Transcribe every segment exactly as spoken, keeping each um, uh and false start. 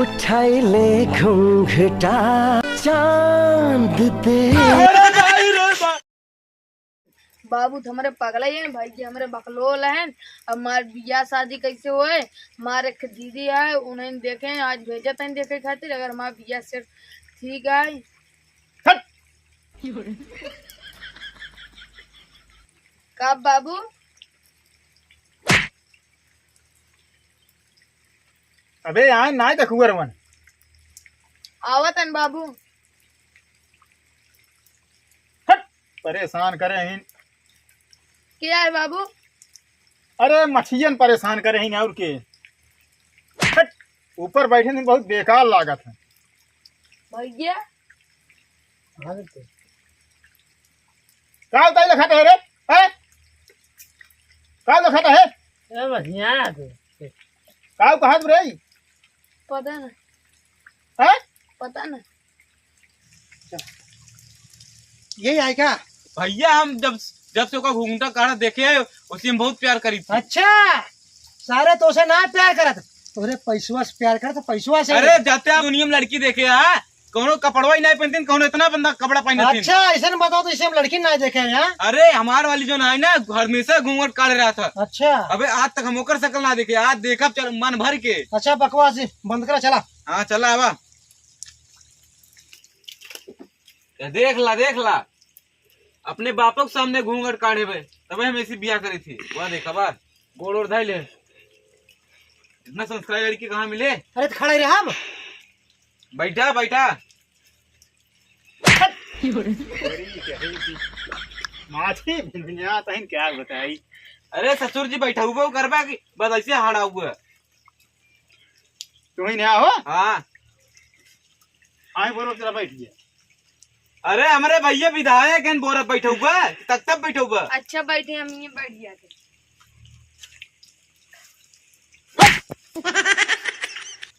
छैले घुंघटा चांद पे। अरे भाई रे भाई। बाबू तो हमरे पगला ही हैं, भाई जी हमरे बकलोल हैं। अब हमार बियाह शादी कैसे होए? हमार एक दीदी है, उन्हें देखे, आज भेजत हैं देखे खातिर, अगर हमार बियाह सेट ठीक है। हट। का बाबू? अबे यहाँ ना देखुआ रवन। आवत हन बाबू। हट, परेशान करे हिन। क्या है बाबू? अरे मछियन परेशान करे हिन और के। हट, ऊपर बैठे नहीं बहुत बेकार लागत है। भैया। का उताई लखत है रे? हैं? का लखत है? ए, बढ़िया है। का कहत रे? पता ना। हैं? पता ना। यही आए क्या? भैया, हम जब, जब से ओका घूंघटा काढ़ा देखे हैं, उसे हम बहुत प्यार करी थी। अच्छा, सारे तो से ना प्यार करत, तोरे पैसवा से प्यार करत, पैसवा से। अरे, जाते आप दुनिया में लड़की देखे, हाँ, कौनो कपड़वा ही नहीं पहनतीन, कौनो इतना बंदा कपड़ा पहनतीन। अच्छा, ऐसे न बताओ तो इसे हम लड़की ना देखे हैं, हाँ? अरे, हमार वाली जो ना है ना, हमेशा घूंघट काढ़ रहा था। अच्छा। अबे, आज तक हम ओकर शकल ना देखे, आज देखब चल मन भर के। अच्छा, बकवास बंद करा, चला। हाँ, चला आवा। ये देख ला, देख ला, अपने बापक सामने घूंघट काढ़े बे, तबे हम ऐसी बियाह करी थी। वह देखा बा, गोड़ ओड़ धाई ले। इतना संस्कारी लड़की कहाँ मिले? अरे तो खड़ा ही रहा अब। बैठा, बैठा। माथी भिनभिनात हइन, क्या बताई। अरे ससुर जी, बैठा हुआ करबा कि बस ऐसे हाड़ा हुआ। तू ही नया हो? हाँ। हाँ, बोलो, जरा बैठ गया। अरे, हमरे भैया विधायक हैं, बोरा बैठा हुआ, तख्ता पे बैठा हुआ। अच्छा, बैठे, हम ये बैठ जाते।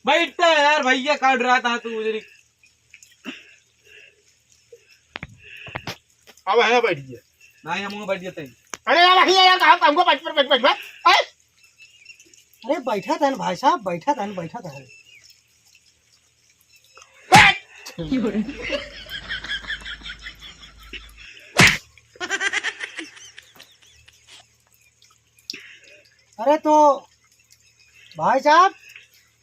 बैठता है यार, भैया काट रहा था तू उधर ही। अब यहाँ बैठ गया। नहीं, हम वहाँ बैठ जाते हैं। अरे यार, भैया यार, हम, हमको बैठ, बैठ, बैठ, बैठ, बैठ। अरे बैठा था ना भाई साहब, बैठा था ना, बैठा था। अरे तो भाई साहब,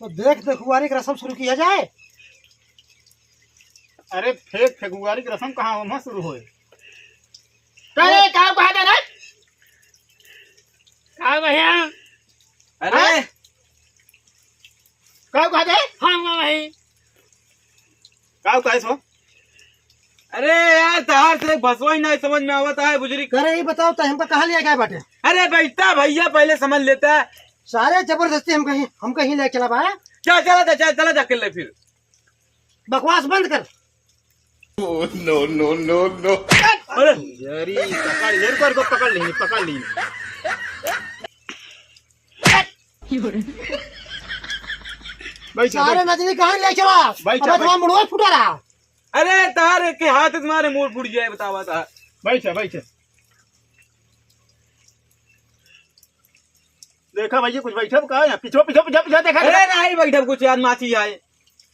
तो देख देखुआरी के रस्म शुरू किया जाए। अरे फेंक फेंकुआरी के रस्म कहाँ वहाँ शुरू होए? का रे, का कहा था रे? का भैया? अरे हाँ? का कहा था? हाँ, हाँ भाई। का कहे सो? अरे यार, तहार से बसवा ही नहीं समझ में आवत है, बुजुर्ग। अरे, ये बताओ, तो हमका कहाँ लिया गया बाटे? अरे, बैठता भैया, पहले समझ लेता। सारे जबरदस्ती हमका ही, हमका ही ले चला बा। चल, चला जा, चल, चला जा, कर ले फिर। बकवास बंद कर। Oh, no, no, no, no। अरे, यारी, पकड़, ये रुको, रुको, पकड़ ली, पकड़ ली। बैठा, सारे बैठा। नजरी कहाँ ले चला? बैठा, अब बैठा। तुम्हारा मुड़वा फूटा रहा। अरे तार के हाथ तुम्हारे मुड़ फूट जाए, बतावा था। बैठा, बैठा। देखा भैया, कुछ बैठा का है? पीछे, पीछे, पीछे, पीछे देखा, अरे देखा। नहीं बैठा कुछ यार, माची आए।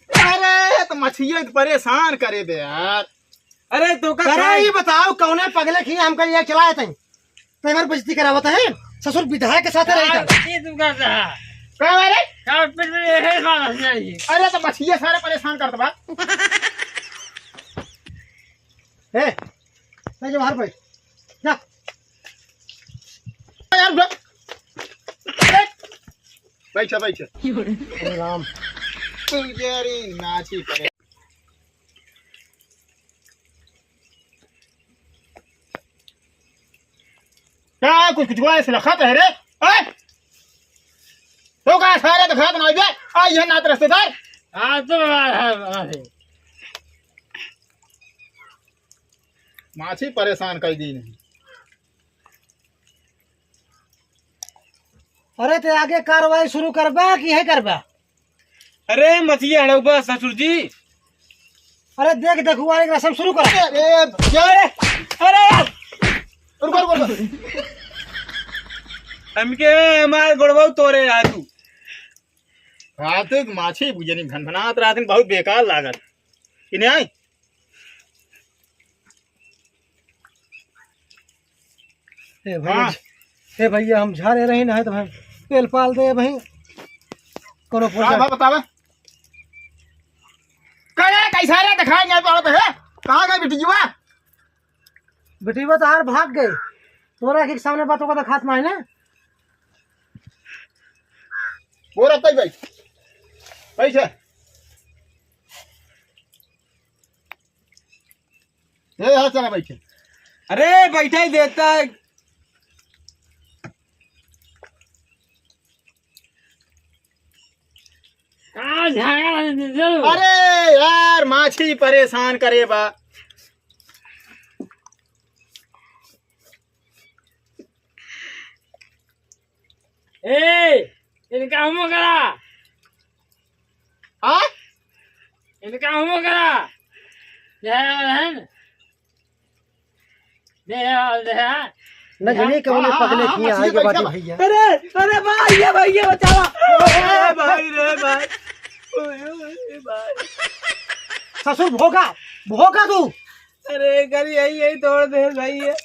अरे तो मछिया तो परेशान करे बे यार। अरे तो का अरे खाई? ये बताओ, कौने पगले की हमका ये चलाए थे? तो हमारी बेइज्जती करावत है, ससुर विधायक के साथ रही था। ये तुम कहता है। का है रे? का पे ये है बात नहीं। अरे तो मछिया सारे परेशान करत बा। ए, ले जा बाहर बैठ। जा। यार, बैठ। बैठ। बैठ, बैठ। अरे राम। तू जेरी नाची करे। का कुछ, कुछ ऐसे लखत है रे? हैं? तो का सारे तो खात ना बे? आ, ये नात रिश्तेदार। हाँ, तो बात है, बात है। माछी परेशान कर दी नहीं। अरे, ते आगे कार्रवाई शुरू करबा कि यही करबा? अरे, मछिया हड़ौबा, ससुर जी। अरे, देख, देखुआरी के रस्म शुरू कर। अरे, अरे, अरे, रुको, रुको, रुको। हमके हमार गोड़वा तोरे आ तू। रात के माछी बुझनी भनभनात रहत हैं, बहुत बेकार लागत। कि नहीं आई? ए भैया, हाँ। ए भैया, हम झारे रही ना है तो भाई पेल पाल दे भाई। कोनो का पोसा बा बतावे? करे कैसा रे दिखाई नहीं पड़त है? कहाँ गई बिटिया? बिटिया तो हार भाग गई। तोरा के सामने बातों का तो खात नहीं ना। वो रहता ही भाई। पैसे। ए, हाँ, चला बैठे। अरे, बैठे ही देता है। कहाँ झाड़ा है, दे दो। अरे यार, माछी परेशान करे बा। ए, इनका हमो करा। हाँ? इनका हमो करा। दे, दे, दे, दे। न जाने कौन हाँ, पगले हाँ, किए हाँ, आए के बाटी भैया। अरे, अरे भाई, ये भैया बचावा। ए भाई रे भाई। ओए, ओए, भाई। ससुर भोगा, भोगा तू। अरे, गरी यही, यही तोड़ दे भाई ये।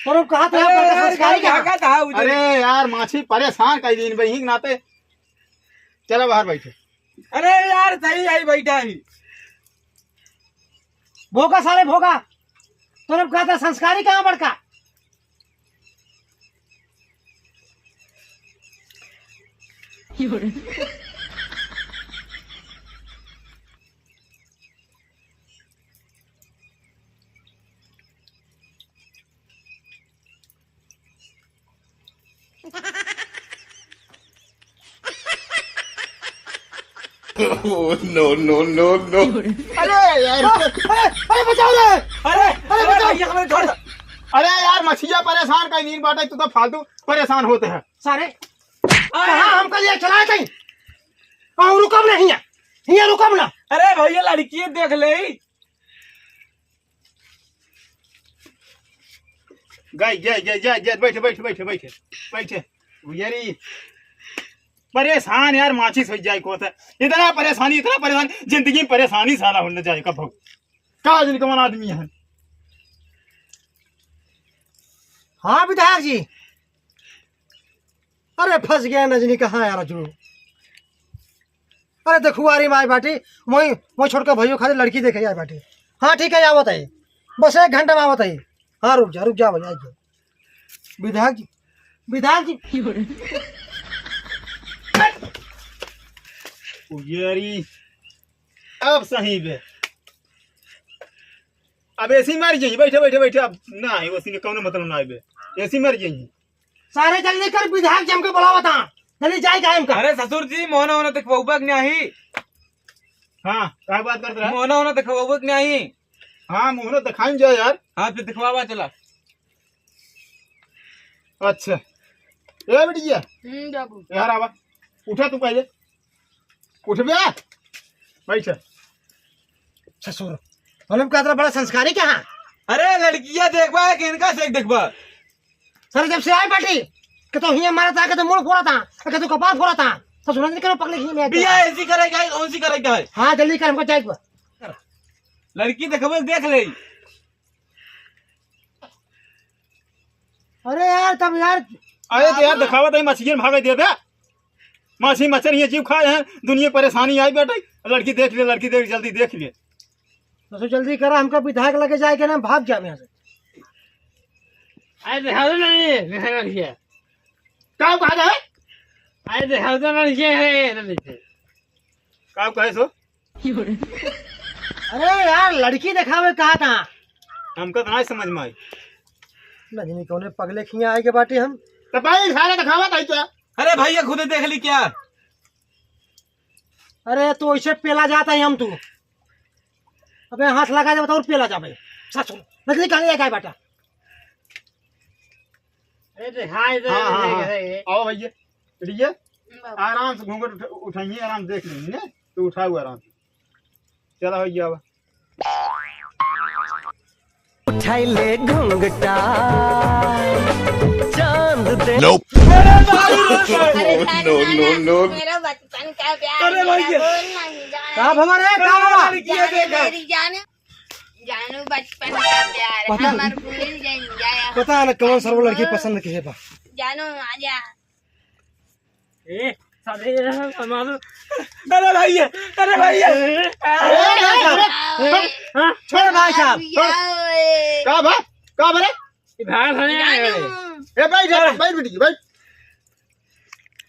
और अब कहा था अरे यार, संस्कारी कहाँ? भागा था उधर। अरे यार, माछी परेशान कई दिन बहिन नाते। चला बाहर बैठे। अरे यार, सही आई बैठा ही। भोगा सारे भोगा। तोरे कहता संस्कारी कहाँ बड़का? Oh, no, no, no, no। अरे यार। अरे, अरे, अरे, बचाओ रे। अरे, अरे, अरे, बचाओ। भैया, हमें छोड़ दो। अरे यार, मछिया परेशान कई दिन बाटे, तू तो फालतू परेशान होते हैं। सारे, अरे। कहाँ हमका लिए चलाए थे? और रुकब नहीं है, ये रुकब ना। अरे भैया, लड़की देख ले। गई, गई, गई, गई, गई, बैठे, बैठे, बैठे, बैठे, बैठे। यारी, परेशान यार, माचिस हो जाए को होता है। इतना परेशानी, इतना परेशान, जिंदगी में परेशानी साला होने जाए कब हो। का जन कौन आदमी है? हाँ विधायक जी, अरे फंस गया नजनी कहाँ यार अजू। अरे देखुआरी में आए बाटी, वहीं, वहीं छोटका भइयो खातिर लड़की देखे आए बाटी। हाँ ठीक है, आवत है, बस एक घंटा में आवत है। हाँ रुक जा, रुक जा भैया, आइए। विधायक जी, विधायक जी। उजेरी, अब सही बे। अब ऐसी मर जाइए, बैठे, बैठे, बैठे, अब ना है, वैसी में कौनो मतलब ना आवे। ऐसी मर जाइए। सारे जल्दी कर, विधायक जी हमके बुलावत हाँ। जल्दी जाए का हमका। अरे ससुर जी, मोहना होना देखबउबा के नाही। हाँ, का बात करत रहा? मोहना होना देखबउबा के नाही। हाँ, मोहना दिखाई जाए यार। हाँ, फिर दिखवावा चला। अच्छा। ए बिटिया। हम्म, बाबू। यार आवा। उठा तू पहले। उठ बे। बैठ। ससुर, मालूम का तेरा बड़ा संस्कारी कहाँ? अरे लड़किया देखबा है कि इनका से देखबा? सर जब से आए बाटी, कि तो हियाँ मारा था, कि तो मुड़ फोड़ा था, कि तो कपार फोड़ा था, तो सुना नहीं करो पगले हियाँ में आके। बिया ऐसी करे क्या है, कौन सी करे क्या है? हाँ, जल्दी कर, हमको जाए एक बार। लड़की देखबे, देख ले। अरे यार, तब यार। अरे तो यार, दिखावा तो मछली में भागे दे बे। माछी मच्छर ये जीव खाए हैं, दुनिया परेशानी आई बेटा। लड़की देख ले, लड़की देख, जल्दी देख ले। तो जल्दी करा, हमका विधायक लगे जाए के ना, भाग जावे यहाँ से। अरे दिखा दो ना ये, दिखा दो ये। का कहा जाए? अरे दिखा दो ना ये, ये, ये, ये। का कहे सो? अरे यार, लड़की दिखावे कहा था। हमका तो नहीं समझ में आई। नजनी कौने पगले खिया आए के बाटी हम। तो भाई, सारे दिखावा था क्या? अरे भैया, खुदे देख ली क्या? अरे, तो ऐसे पेला जाता है हम तू। अबे, हाथ लगा दे, बताओ, पेला जाबे। सच में। नजनी कहाँ ले जाए बाटा? अरे, तो हाय, हाँ, हाँ, हाँ। आओ भैया, बैठिए। बाबा। आराम से घूंघट उठ-, उठाइए, आराम से देख लेंगे, तो उठाओ आराम से। चला भैया, अब। उठाई ले घूंघटा, चांद दे। Nope। अरे जाने, no, no, no। मेरा बचपन का प्यार, अरे भाई, मेरा ये बोल नहीं जाने। का भवा रे, का भवा? जाने, मेरी जाने। जानू बचपन का प्यार, पता हमार भूल जाइन जाया। पता ना कौन सरवा लड़की पसंद के है बा। जानू आजा। ए, साले, हमारो। अरे भाई, अरे भाई। ए, ए, ए, हाँ? छोड़ भाई साहब, छोड़। का बा? का बा रे? ई भाग हने आए जानू। ए, बैठ, बैठ, बैठ बेटी, बैठ।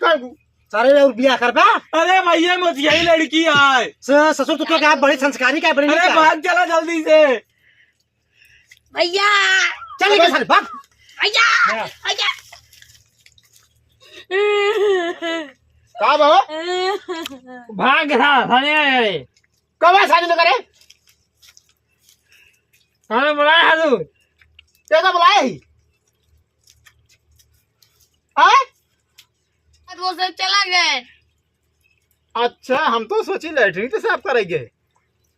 कर दू। सारे और बियाह करबा? अरे भैया, मोतियाई लड़की आए। स-, ससुर, तू तो क्या बड़ी संस्कारी का बड़ी अरे क्या? भाग चला जल्दी से। भैया। चल निकल सारे, भाग। भैया, हाँ। भैया। का बा? भाग था, थाने आए रे। कब है शादी में करे? थाने बुलाए हैं तू। कैसा बुलाए ही? हाँ? वो सब चला गए। अच्छा, हम तो सोची लैट्रिन तो साफ करे गए।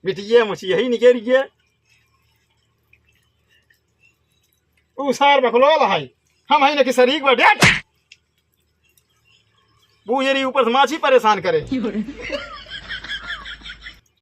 बिटिया मुझे यही निकल गए। ऊ सार बकलोल है, हम है ना कि शरीक बा, डेट। वो ये रही ऊपर से माछी परेशान करे।